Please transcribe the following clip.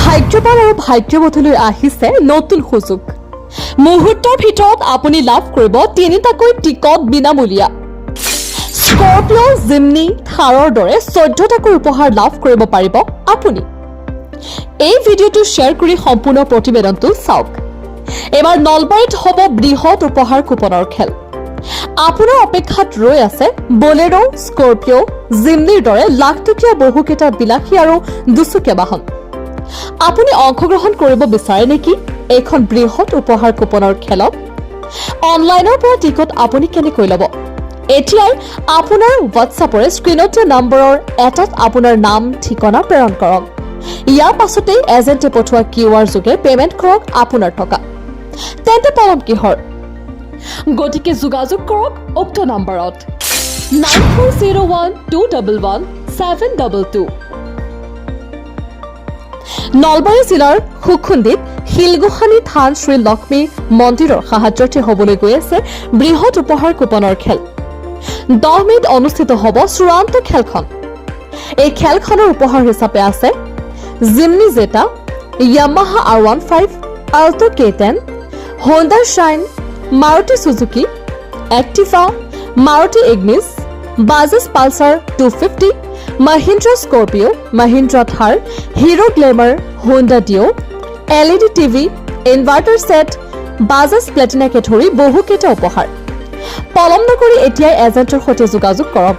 ভাগ্যৱান আৰু ভাগ্যৱতীলৈ আহিছে নতুন সুযোগ। মুহূৰ্তৰ ভিতৰত আপুনি লাভ কৰিব তিনিটাকৈ টিকট বিনামূলীয়া। স্কৰপিঅ', জিমনি, থাৰৰ দৰে 14টাকৈ উপহাৰ লাভ কৰিব পাৰিব আপুনি। এই ভিডিঅ'টো শ্বেয়াৰ কৰি সম্পূৰ্ণ প্ৰতিবেদনটো চাওক। এইবাৰ নলবাৰীত হ'ব বৃহৎ উপহাৰ কুপনৰ খেল। আপোনাৰ অপেক্ষাত ৰৈ আছে বলেৰ', স্কৰপিঅ', জিমনিৰ দৰে লাখটকীয়া বহুকেইটা বিলাসী আৰু দুচকীয়া বাহন। আপুনি অংশগ্ৰহণ কৰিব বিচাৰে নেকি এইখন বৃহৎ উপহাৰ কুপনৰ খেলত? অনলাইনৰ পৰা টিকট আপুনি কেনেকৈ ল'ব? এতিয়াই আপোনাৰ হোৱাটছআপৰে স্ক্ৰীণত দিয়া নম্বৰৰ এটাত আপোনাৰ নাম, ঠিকনা প্ৰেৰণ কৰক। ইয়াৰ পাছতেই এজেণ্টে পঠোৱা কিউআৰ যোগে পে'মেণ্ট কৰক আপোনাৰ টকা। তেন্তে পলম কিহৰ? গতিকে যোগাযোগ কৰক উক্ত নম্বৰত 9401211722। নলবাৰী জিলাৰ সুখুন্দিত শিলগোসানী থান শ্ৰী লক্ষ্মী মন্দিৰৰ সাহায্যাৰ্থে হ'বলৈ গৈ আছে বৃহৎ উপহাৰ কুপনৰ খেল। 10 মে'ত অনুষ্ঠিত হ'ব চূড়ান্ত খেলখন। এই খেলখনৰ উপহাৰ হিচাপে আছে Jimny Zeta, Yamaha R15, Alto কে10, Honda shine, Maruti Suzuki Activa, Maruti Ignis, Bajaj Pulsar 250, Mahindra Scorpio, Mahindra Thar, hero glamour, Honda Dio, LED TV, inverter set, Bajaj প্লেটিনাকে ধৰি বহুকেইটা উপহাৰ। পলম নকৰি এতিয়াই এজেণ্টৰ সৈতে যোগাযোগ কৰক।